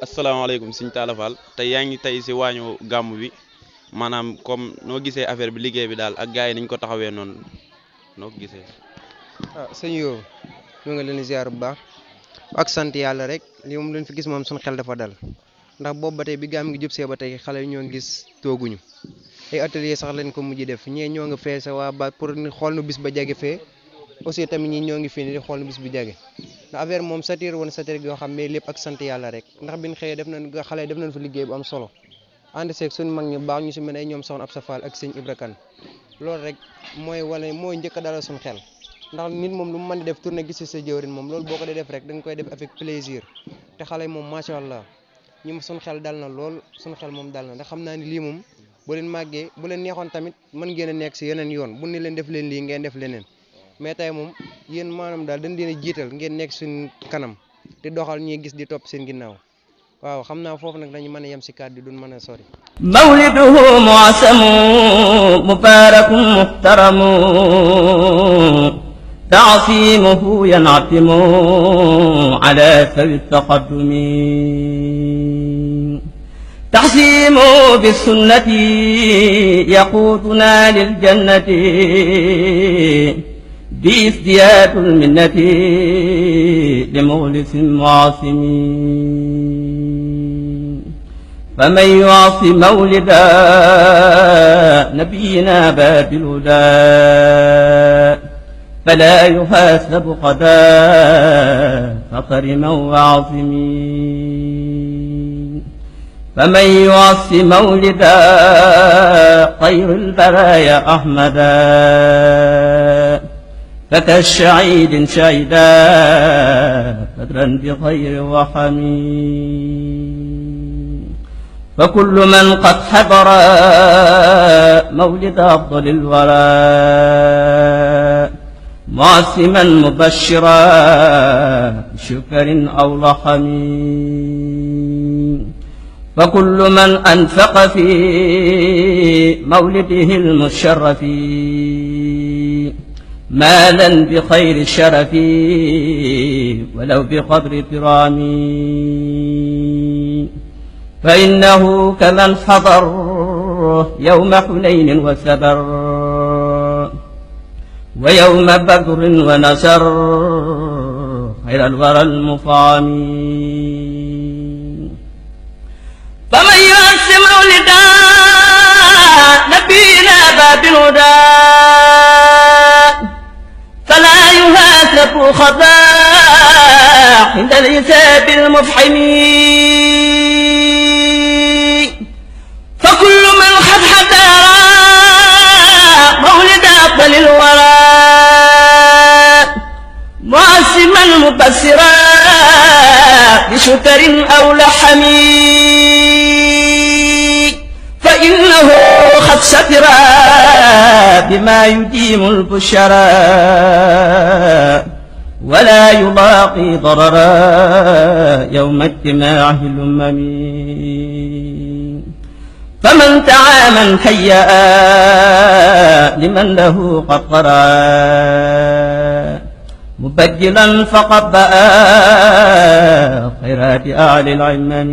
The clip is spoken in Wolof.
asalaamaaleykum sëñ Talla Fall tey yaa ngi tey si waañu gàmm bi maanaam comme noo gisee affaire bi liggéey bi daal ak gars yi niñ ko taxawee noonu noo ko gisee. sëñ yoo ñu ngi leen di ziar bu baax ak sant yàlla rek li moom leen fi gis moom suñu xel dafa dal ndax boobu ba tey bi gàmm gi jub see ba tey xale ñoo ngi gis tooguñu ay atelier sax leen ko mujj def ñee ñoo nga fee sa waa ba pour xool nu bis ba jage fee aussi tamit ñi ñoo ngi fii ni di xool nu bis bi jage ndax affaire moom satir woon satir yoo xam mais lépp ak sant yàlla rek ndax biñ xëyee def nañ xale def nañ fa liggéey bu am solo ànd seeg suñu mag ñu baax ñu si mel ne ñoom soxna Absa Fall ak sëñ Ibra Kane loolu rek mooy njëkk a dalal suñu xel ndax nit moom lu mu mën di def tourné gis si sa jëwrin moom loolu boo ko dee def rek da nga koy def avec plaisir te xale moom macha allah ñi suñu xel dal na lool suñu xel moom dal na ndax xam naa ni lii moom bu leen màggee bu leen neexoon tamit mën ngeen a nekk si yeneen yoon bu ni leen def leen lii ngeen def leneen mais tey moom yéen maanaam daal dañ leen a jiital ngeen nekk suñ kanam di doxal ñuy gis di topp seen ginnaaw waaw xam naa foofu nag dañu mën a yem si kàddu duñ mën a sori. mawliduhu mu'asamu mubarakun muhtaramu ta'zimuhu yan'atimu ala sawi taqaddumi تعصيمه بالسنة يقودنا للجنة بازدياد المنة لمخلص معاصم فمن يعصي مولدا نبينا باب الهدى فلا يحاسب قدا فطرما وعظمين فمن يعص مولدا خير البرايا أحمدا فكالشعيد شعيدا بدرا بخير وحميد فكل من قد حضر مولد أفضل الورى معصما مبشرا بشكر أو لحمين فكل من أنفق في مولده المشرف مالا بخير الشرف ولو بقدر كرام فإنه كمن حضر يوم حنين وسبر ويوم بدر ونسر خير الورى المفعمين فمن يعص مولدا نبينا باب الهدى فلا يحاسب خطا عند الحساب المفحم فكل من قد حضر مولد أفضل الورى معصما مبصرا بشكر أو لحم فإنه قد ستر بما يديم البشرى ولا يلاقي ضررا يوم اجتماعه الأمم فمن تعامى هيأ لمن له قد قرأ مبجلا فقد بأى خيرات أهل العمم